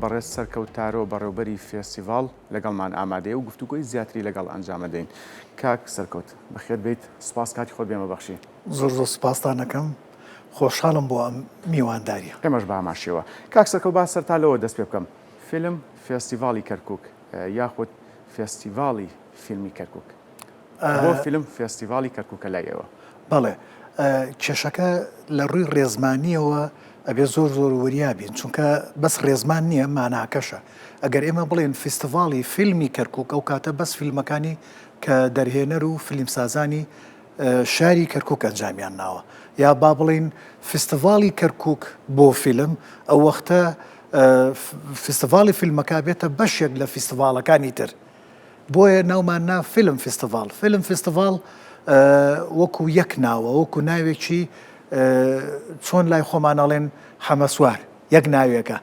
بەڕێز سەرکەوت تارۆ بەڕێوبەری فێستیڤاڵ لەگەڵمان ئامادەیە و گفتوگۆی زیاتری لەگەڵ ئەنجامەدەین. کاک سەرکەوت بەخێر بێیت، سوپاس کاتی خۆت بێمە بەخشی. زۆر زۆر سوپاستان ئەکەم، خۆشحاڵم بۆ ئەم میوانداریە. ئێمەش بەهەمان شێوە. کاک سەرکەوت با سەرتا لەوە دەست پێ بکەم، فیلم فێستیڤاڵی کەرکوک یاخود فێستیڤاڵی فیلمی کەرکوک؟ بۆ فیلم فێستیڤاڵی کەرکوکە لای ئێوە؟ بەڵێ کێشەکە لە ڕووی ڕێزمانیەوە ئەبێ زۆر زۆر وریا بین چونکە بەس ڕێزمان نییە ماناکەشە ئەگەر ئێمە بڵێن فیستیڤاڵی فیلمی کەرکک ئەو کاتە بەس فیلمەکانی کە دەرهێنەر و فیلمسازانی شاری کەرکک ئەنجامیان ناوە یا با بڵین فیستیڤاڵی کەرکک بۆ فیلم ئەو وەختە فیستیڤاڵی فیلمەکە بێتە بەشێک لە فیستیڤاڵەکانی تر بۆیە ناومان نا فیلم فیستیڤاڵ. فیلم فیستیڤاڵ وەکو یەک ناوە، وەکو ناوێکی چۆن لای خۆمان ئەڵێن حەمەسوار، یەک ناوێکە.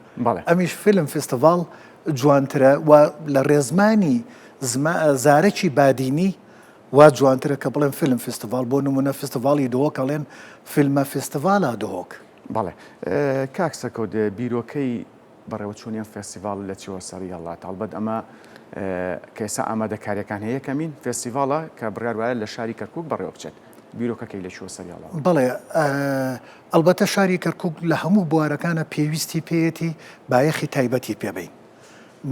ئەمیش فیلم فیستیڤاڵ جوانترە و لە ڕێزمانی زارەکی بادینی وا جوانترە کە بڵێن فیلم فیستیڤاڵ. بۆ نموونە فیستیڤاڵی دهۆک ئەڵێن فیلمە فیستیڤالا دهۆک. بەڵێ کاک سەرکەوت بیرۆکەی بەڕێوەچوونی ئەم فێستیڤاڵە لە چیوە سەری هەڵات؟ هەڵبەت ئەمە کە ئێستا ئامادەکارییەکان هەیە یەکەمین فێستیڤاڵە کە بڕیار وایە لە شاری کەرکووک بەڕێوە بچێت. بیرۆکەکەی لە کوێوە سەری هەڵات؟ بەڵێ، ئەڵبەتە شاری کەرکووک لە هەموو بوارەکانە پێویستی پێیەتی بایەخی تایبەتی پێ بەین.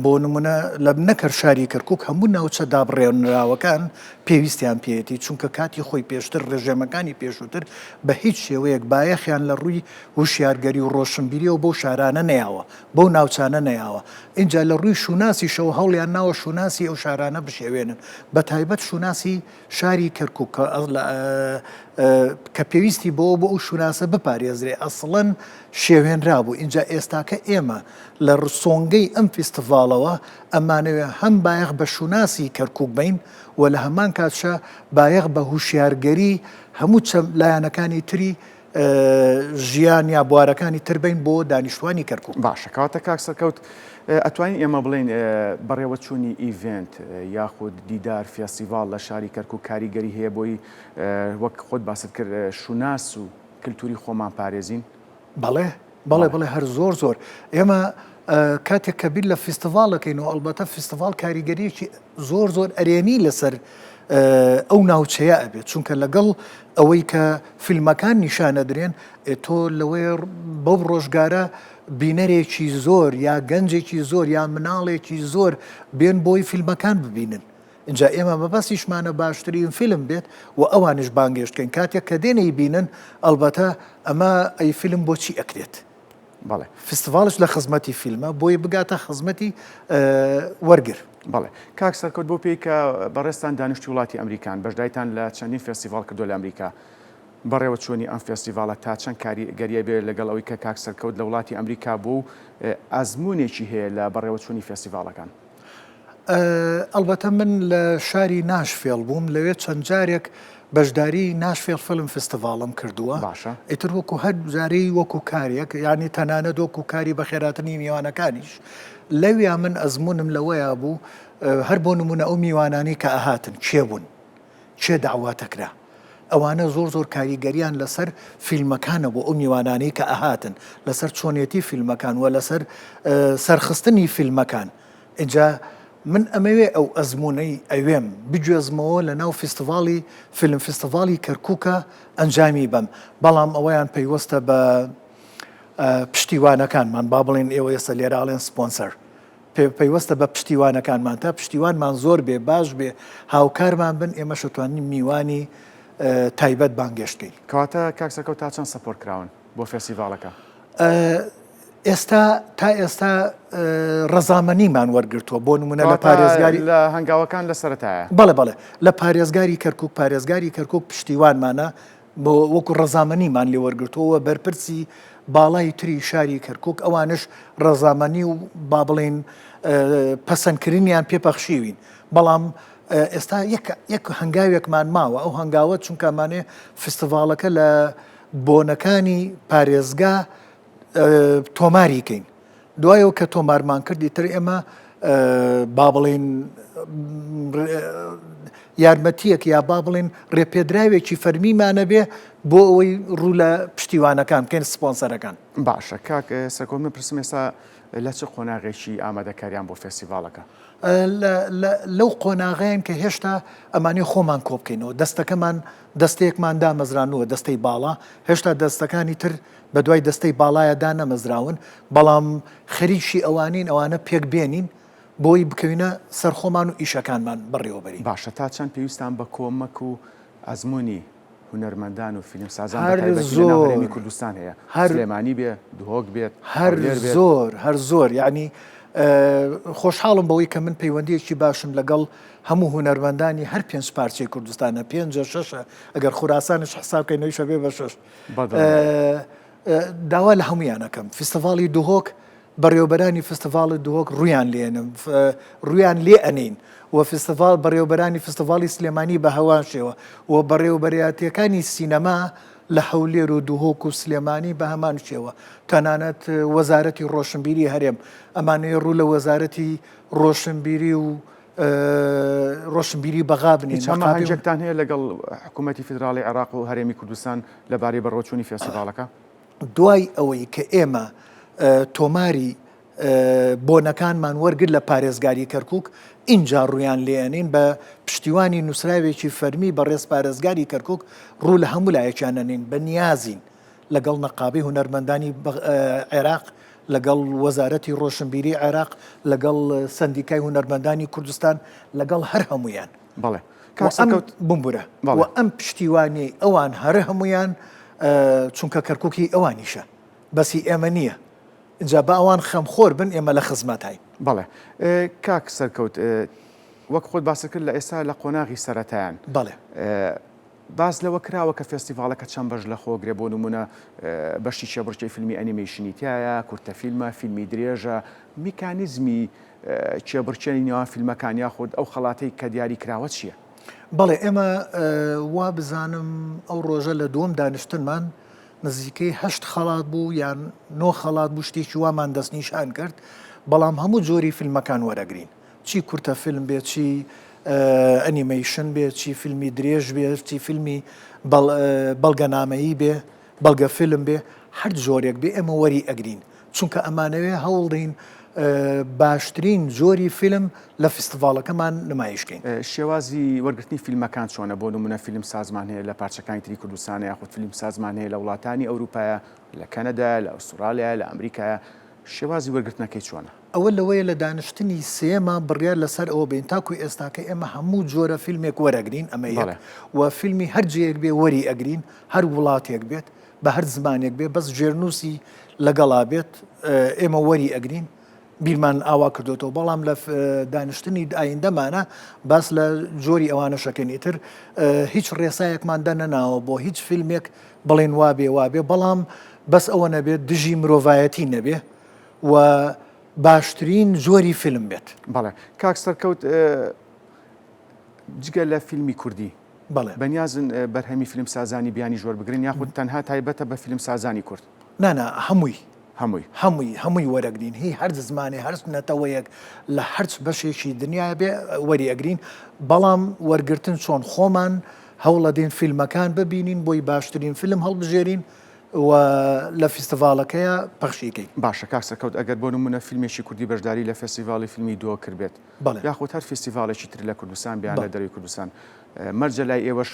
بۆ نمونە لە نەک هەر شاری کەرکوک هەموو ناوچە دابڕێنراوەکان پێویستیان پێیەتی چونکە کاتی خۆی پێشتر ڕژێمەکانی پێشووتر بە هیچ شێوەیەک بایەخیان لە ڕووی هوشیارگەری و ڕۆشنبیریەوە بەو شارانە نەیاوە بەو ناوچانە نەیاوە ئینجا لە ڕووی شوناسیشەوە هەوڵیان ناوە شوناسی ئەو شارانە بشێوێنن بە تایبەت شوناسی شاری کەرکوک کە کە پێویستی بەوە بۆ ئەو شوناسە بپارێزرێ ئەسڵەن شێوێنرابوو ئینجا ئێستاکە ئێمە لە سۆنگەی ئەم فیستیڤاڵەوە ئەمانەوێ هەم بایەخ بە شوناسی کەرکوک بەین و لە هەمان کاتشا بایەخ بە هوشیارگەری هەموو چەم لایەنەکانی تری ژیان یا بوارەکانی تر بین بۆ دانیشتوانی کەرکوک. باشە کەواتە کاک سەرکەوت ئەتوانین ئێمە بڵێین بەڕێوەچوونی event یاخود دیدار فێستیڤاڵ لە شاری کەرکوک کاریگەری هەیە بۆی وەک خۆت باست کرد شوناس و کلتوری خۆمان پارێزین؟ بەڵێ بەڵێ بەڵێ هەر زۆر زۆر ئێمە کاتێک کە بیر لە فیستیڤاڵ دەکەینەوە ئەڵبەتە فیستیڤاڵ کاریگەریەکی زۆر زۆر ئەرێنی لەسەر ئەو ناوچەیە ئەبێت چونکە لەگەڵ ئەوەی کە فیلمەکان نیشانەدرێن تۆ لەوەی بەو ڕۆژگارە بینەرێکی زۆر یا گەنجێکی زۆر یا مناڵێکی زۆر بێن بۆی فیلمەکان ببینن ئینجا ئێمە مەبەستیشمانە باشترین فیلم بێت و ئەوانیش بانگێشت کەین کاتێک کە دێن ئەیبینن ئەڵبەتە ئەمە ئەی فیلم بۆچی ئەکرێت بەڵێ فستیڤاڵش لە خزمەتی فیلمە بۆی بگاتە خزمەتی وەرگر. بەڵێ کاک سەرکەوت بۆ پێی کە بەڕێزتان دانیشتوی وڵاتی ئەمریکان بەشدایتان لە چەندین فێستیڤاڵ کردوە لە ئەمریکا بەڕێوەچوونی ئەم فێستیڤاڵە تا چەند کاریگەریە بێ لەگەڵ ئەوەی کە کاک سەرکەوت لە وڵاتی ئەمریکا بوو و ئەزموونێکی هەیە لە بەڕێوەچوونی فێستیڤاڵەکان؟ ئەڵبەتە من لە شاری ناشفێڵ بووم لەوێ چەند جارێک بەشداری ناشفێڵ فیلم فستیڤاڵم کردووە باشە ئیتر وەکو هەر جارەی وەکو کارێک یعنی تەنانەت وەکو کاری بەخێراتنی میوانەکانیش لەویا من ئەزمونم لەوەیا بوو هەر بۆ نمونە ئەو میوانانی کە ئەهاتن کێ بوون کێ دەعواتەکرا ئەوانە زۆر زۆر کاریگەریان لەسەر فیلمەکانە بۆ ئەو میوانانەی کە ئەهاتن لەسەر چۆنێتی فیلمەکان و لەسەر سەرخستنی فیلمەکان ئینجا من ئەمەوێ ئەو ئەزموونەی ئەوێم بگوێزمەوە لە ناو فیستیڤاڵی فیلم فیستیڤاڵی کەرکووکە ئەنجامی بەم بەڵام ئەوەیان پەیوەستە بە پشتیوانەکانمان با بڵێن ئێوە ئێستا لێرە ئەڵێن سپۆنسەر پەیوەستە بە پشتیوانەکانمان تا پشتیوانمان زۆر بێ باش بێ هاوکارمان بن ئێمەش ئەتوانین میوانی تایبەت بانگێشت کەین. کەواتە کاک سەرکەوت تا چەند support کراون بۆ فێستیڤاڵەکە؟ ئێستا تا ئێستا ڕەزامەنیمان وەرگرتووە بۆ نمونە لە پارێزگاری لە هەنگاوەکان لە سەرەتایە. بەڵێ بەڵێ لە پارێزگاری کەرکوک پارێزگاری کەرکوک پشتیوانمانە بۆ وەکو ڕەزامەنیمان لێ وەرگرتووە و بەرپرسی باڵای تری شاری کەرکوک ئەوانش ڕەزامەنی و با بڵێین پەسەندکردنیان پێ پەخشیوین بەڵام ئێستا یەک یەک هەنگاوێکمان ماوە ئەو هەنگاوە چونکەمانێ فستیڤاڵەکە لە بۆنەکانی پارێزگا تۆماری کەین دوای ئەوە کە تۆمارمان کرد ئیتر ئێمە با بڵێین یارمەتیەک یا با بڵێن ڕێپێدراوێکی فەرمیمانە بێ بۆ ئەوەی ڕوو لە پشتیوانەکان بکەین سپۆنسەرەکان. باشە کاک سەرکەوت من پرسم ئێستا. لە چ قۆناغێکی ئامادەکاریان بۆ فێستیڤاڵەکە؟ لەو قۆناغەین کە هێشتا ئەمانەی خۆمان کۆبکەینەوە، دەستەکەمان دەستەیەکمان دامەزراندووە، دەستەی باڵا، هێشتا دەستەکانی تر بەدوای دەستەی باڵایە دانەمەزراون، بەڵام خەریکی ئەوانین ئەوانە پێکبێنین بۆی بکەوینە سەر خۆمان و ئیشەکانمان بەڕێوەبەرین. باشە تا چەند پێویستان بە کۆمەک و ئەزموونی هونەرمەندان و فیلمسازان بە تایبەتی لە ناو هەرێمی کوردستان هەیە، سلێمانی بێ، دهۆک بێت، هەولێر بێت؟ هەر زۆر، هەر زۆر، یەعنی خۆشحاڵم بەوەی کە من پەیوەندییەکی باشم لەگەڵ هەموو هونەرمەندانی هەر پێنج پارچەی کوردستانە، پێنجە شەشە، ئەگەر خوراسانیش حساب کەین ئەویش ئەبێ بە شەش. داوا لە هەموویان ئەکەم فیستیڤاڵی دهۆک بەڕێوەبەرانی فستیڤاڵی دهۆک ڕوویان لێنم ڕوویان لێ ئەنین و فستیڤاڵ بەڕێوەبەرانی فستیڤاڵی سلێمانی بە هەوان شێوە و بەڕێوەبەراتیەکانی سینەما لە هەولێر و دهۆک و سلێمانی بە هەمان شێوە تەنانەت وەزارەتی ڕۆشنبیری هەرێم ئەمانەیە ڕوو لە وەزارەتی ڕۆشنبیری و ڕۆشنبیری بەغا بنین. هیچ هەماهەنگیەکتان هەیە لەگەڵ حکوومەتی فیدراڵی عێراق و هەرێمی کوردستان لەبارەی بەڕێوەچوونی فێستیڤاڵەکە؟ دوای ئەوەی کە ئێمە تۆماری بۆنەکانمان وەرگرت لە پارێزگاری کەرکووک، ئینجا ڕوویان لێ ئەنێین بە پشتیوانی نووسراوێکی فەرمی بەڕێز پارێزگاری کەرکووک ڕوو لە هەموو لایەکیان ئەنێین بە نیازین لەگەڵ نەقابەی هونەرمەندانی عێراق، لەگەڵ وەزارەتی ڕۆشنبیری عێراق، لەگەڵ سەندیکای هونەرمەندانی کوردستان، لەگەڵ هەر هەموویان. بەڵێ. کاک سەرکەوت. بمبورە. بەڵێ. و ئەم پشتیوانیەی ئەوان هەر هەموویان چونکە کەرکوک هی ئەوانیشە بەس هی ئێمە نییە ئینجا با ئەوان خەمخۆر بن ئێمە لە خزمەتاین. بەڵێ. کاک سەرکەوت وەک خۆت باست کرد لە ئێستا لە قۆناغی سەرەتایان. بەڵێ. باس لەوە کراوە کە فێستیڤاڵەکە چەند بەش لەخۆگرێ، بۆ نموونە بەشی کێبڕکێی فیلمی ئەنیمەیشنی تیایە، کورتە فیلمە، فیلمی درێژە، میکانیزمی کێبڕکێی نێوان فیلمەکان یاخود ئەو خەڵاتەی کە دیاری کراوە چییە؟ بەڵێ ئێمە وا بزانم ئەو ڕۆژە لە دووەم دانیشتنمان نزیکەی هەشت خەڵات بوو یان نۆ خەڵات بوو شتێکی وامان دەستنیشان کرد، بەڵام هەموو جۆری فیلمەکان وەرەگرین. چی کورتە فیلم بێ چی ئەنیمەیشن بێ چی فیلمی درێژ بێ چی فیلمی بەڵگەنامەیی بێ بەڵگە فیلم بێ هەر جۆرێک بێ ئێمە وەری ئەگرین چونکە ئەمانەوێ هەوڵدەین باشترین جۆری فیلم لە فیستیڤاڵەکەمان نمایشکەین. شێوازی وەرگرتنی فیلمەکان چۆنە؟ بۆ نمونە فیلم سازمان هەیە لە پارچەکانی تری کوردستانە یاخود فیلم سازمان هەیە لە وڵاتانی ئەوروپایە، لە کەنەدایە، لە ئوسترالیایە، لە ئەمریکایە، شێوازی وەرگرتنەکەی چۆنە؟ ئەوە لەوەیە لە دانیشتنی سێیەما بڕیار لەسەر ئەوە بەین تاکو ئێستاکە ئێمە هەموو جۆرە فیلمێک وەرەگرین ئەمە یەک و فیلمی هەر جێیەک بێ وەری ئەگرین هەر وڵاتێک بێت بە هەر زمانێک بێ بەس ژێرنووسی لەگەڵا بێت ئێمە وەری ئەگرین بیرمان ئاوا کردوێتەوە بەڵام لە دانیشتنی ئایندەمانە باس لە جۆری ئەوانەشەکەین ئیتر هیچ ڕێسایەکمان دەنەناوە بۆ هیچ فیلمێک بڵێن وابێ وابێ بەڵام بەس ئەوە نەبێت دژی مرۆڤایەتی نەبێ و باشترین جۆری فیلم بێت. بەڵێ کاک سەرکەوت جگە لە فیلمی کوردی بەڵێ بەنیازن بەرهەمی فیلمسازانی بیانیش وەربگرن یاخود تەنها تایبەتە بە فیلمسازانی کورد؟ نا نا هەمووی. هەمووی. هەمووی هەمووی وەرەگرین هی هەر زمانێ هەر نەتەوەیەک لە هەرچ بەشێکی دنیا بێ وەری ئەگرین بەڵام وەرگرتن چۆن خۆمان هەوڵەدەین فیلمەکان ببینین بۆی باشترین فیلم هەڵبژێرین و لە فیستیڤاڵەکەیا پەخشی کەین. باشە کاک سەرکەوت ئەگەر بۆ نموونە فیلمێکی کوردی بەشداری لە فێستیڤاڵی فیلمی دهۆک کردبێت بەڵێ. یاخود هەر فیستیڤاڵێکی تر لە کوردستان بێ یان لە بەڵێ. دەرەوەی کوردستان مەرجە لای ئێوەش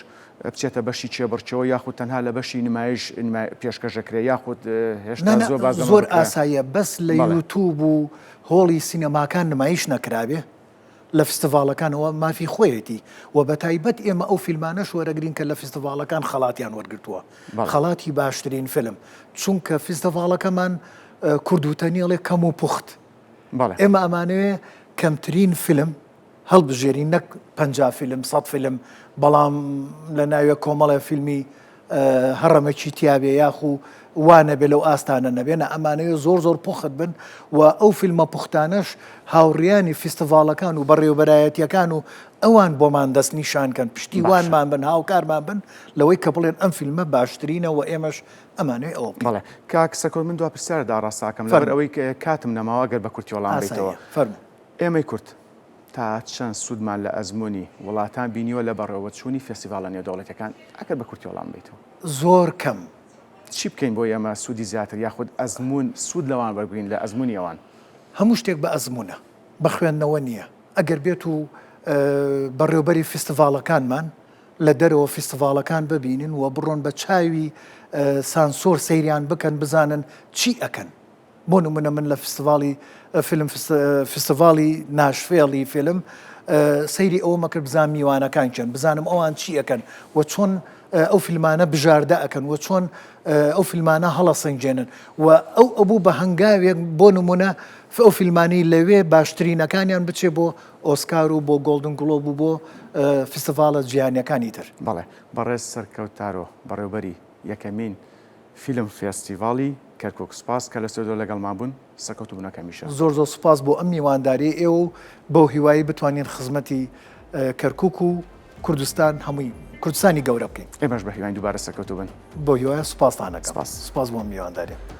بچێتە بەشی کێبڕکێوە یاخود تەنها لە بەشی نمایش پێشکەش دەکرێت یاخود هێشتا زۆر باس لەمە زۆر ئاساییە بەس لە یوتوب و هۆڵی سینەماکان نمایش نەکرابێ لە فستیڤاڵەکانەوە مافی خۆیەتی و بە تایبەت ئێمە ئەو فیلمانەش وەرەگرین کە لە فستیڤاڵەکان خەڵاتیان وەرگرتووە خەڵاتی باشترین فیلم چونکە فستیڤاڵەکەمان کوردوتەنیڵێ کەم و پوخت ئێمە ئەمانەوێ کەمترین فیلم هەڵبژێرین نەک 50 فیلم 100 فیلم بەڵام لە ناوێ کۆمەڵێ فیلمی هەڕەمەکی تیابێ یاخو وا نەبێ لەو ئاستانە نەبێ نا ئەمانەوێ زۆر زۆر پوخت بن و ئەو فیلمە پوختانەش هاوڕیانی فیستیڤاڵەکان و بەڕێوەبەرایەتیەکان و ئەوان بۆمان دەست نیشان کەن پشتیوانمان بن هاوکارمان بن لەوەی کە بڵێن ئەم فیلمە باشترینە و ئێمەش ئەمانەوێ ئەوە بکەین. بەڵێ کاک سەکۆ من دوا پرسیارت ئاڕاستە ئەکەم لەبەر ئەوەی کاتم نەماوە گەر بە کورتی وەڵام بەیتەوە. ئاساییە فەرموو. ئێمەی کورد تا چەند سوودمان لە ئەزموونی وڵاتان بینیوە لە بەڕێوەچوونی فێستیڤاڵە نێودەوڵەتیەکان؟ ئەگەر بە کورتی وەڵام بەیتەوە. زۆر کەم. چی بکەین بۆ ئێمە سوودی زیاتر یاخود ئەزموون سوود لەوان وەربگرین لە ئەزموونی ئەوان؟ هەموو شتێک بە ئەزموونە، بە خوێندنەوە نییە. ئەگەر بێت و بەڕێوبەری فیستیڤاڵەکانمان لە دەرەوە فیستیڤاڵەکان ببینن و بڕۆن بە چاوی سانسۆر سەیریان بکەن بزانن چی ئەکەن. بۆ نمونە من لە فستیڤاڵی فیلم فستیڤاڵی ناشفێڵی فیلم سەیری ئەوەمە کرد بزانم میوانەکان کێن بزانم ئەوان چی ئەکەن و چۆن ئەو فیلمانە بژاردە ئەکەن و چۆن ئەو فیلمانە هەڵەسەنگێنن و ئەو ئەبوو بە هەنگاوێک بۆ نمونە ئەو فیلمانی لەوێ باشترینەکانیان بچێ بۆ ئۆسکار و بۆ گۆڵدن گڵۆب و بۆ فستیڤاڵە جیهانیەکانی تر. بەڵێ بەڕێز سەرکەوت تارۆ بەڕێوبەری یەکەمین فیلم فێستیڤاڵی کەرکوک سوپاس کە لە ستۆدیۆ لەگەڵمان بوون سەرکەوتوو بن وەک هەمیشە. زۆر زۆر سوپاس بۆ ئەم میوانداریەی ئێوە و بەو هیوایەی بتوانین خزمەتی کەرکوک و کوردستان هەمووی کوردستانی گەورە بکەین. ئێمەش بە هیواین دووبارە سەرکەوتوو بن. بەو هیوایە سوپاستان ئەکەم. سوپاس. سوپاس بۆ ئەم میوانداریە.